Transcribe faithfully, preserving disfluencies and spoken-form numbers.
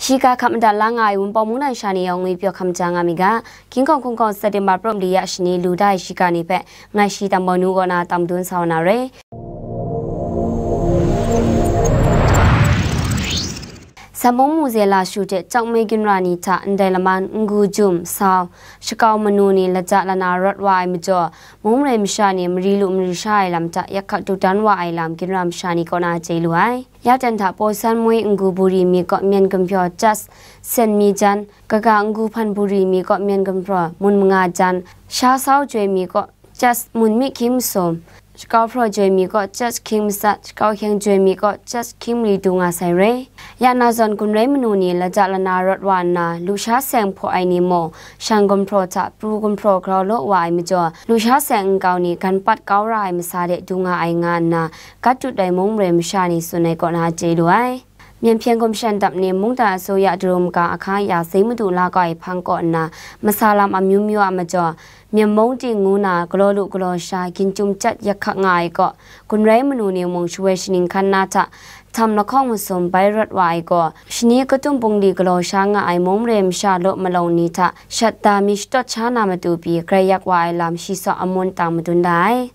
Shiga hkap madat la nga ai Wunpawng mungdan sha ni yawng ngwi pyaw hkam ja nga mi ga, King Kong Hkung Kong September prum li ya shani lu da ai shiga ni hpe, ngai shi Tam Bawnu kaw na tam dun sa wa na re. Samung mu ze la shu hte Chawkme ginra ni hta ndai laman Ngu Jum, Sau, Shakau manu ni laja lana rawt wa ai majaw, mung marai masha ni mari lu mari sha ai lam hta yak hkak dukdan wa ai lam ginra masha ni kaw na chye lu ai. Ya ten hta Paw San Moi Ngu Buri mi kaw myen gumhpraw Jas Sen Mi Jan, kaga Ngu Hpan Buri mi kaw myen gumhpraw Mun Manga Jan, Sha Sau Joi mi kaw Jas Mun Mi Hkying Masum, Shakau Hpraw Joi mi kaw Jas Hkying Masat, Shakau Hkyeng Joi mi kaw Jas Hkying Mali du nga sai re. Ya na zawn Gun Rai manu ni laja lana rawt wa nna, lusha seng hpaw ai ni mung, shan gumhpraw hta pru gumhpraw grau law wa ai majaw, lusha seng nkau ni gan pat kau ra ai masa de du nga ai nga nna, gat dut ai mung marai masha ni tsun ai kaw na chye lu ai. Myen hpyen gumshan dap ni mungdan asuya darum ga ahkang ya zing madu la kau ai hpang kaw nna, masa lam amyu myu a majaw, Myen mung ting ngu na galaw lu galaw sha, gin chyum chyat yak hkak nga ai kaw, Gun Rai manu ni mung shawoi shaning hkan na hta, htam lahkawng masum bai rawt wa ai kaw, shani katum bungli galaw sha nga ai mung marai masha law malawng ni hta shat da mi shatawt sha na matu pyi, grai yak wa ai lam shi saw amun tang madun da ai.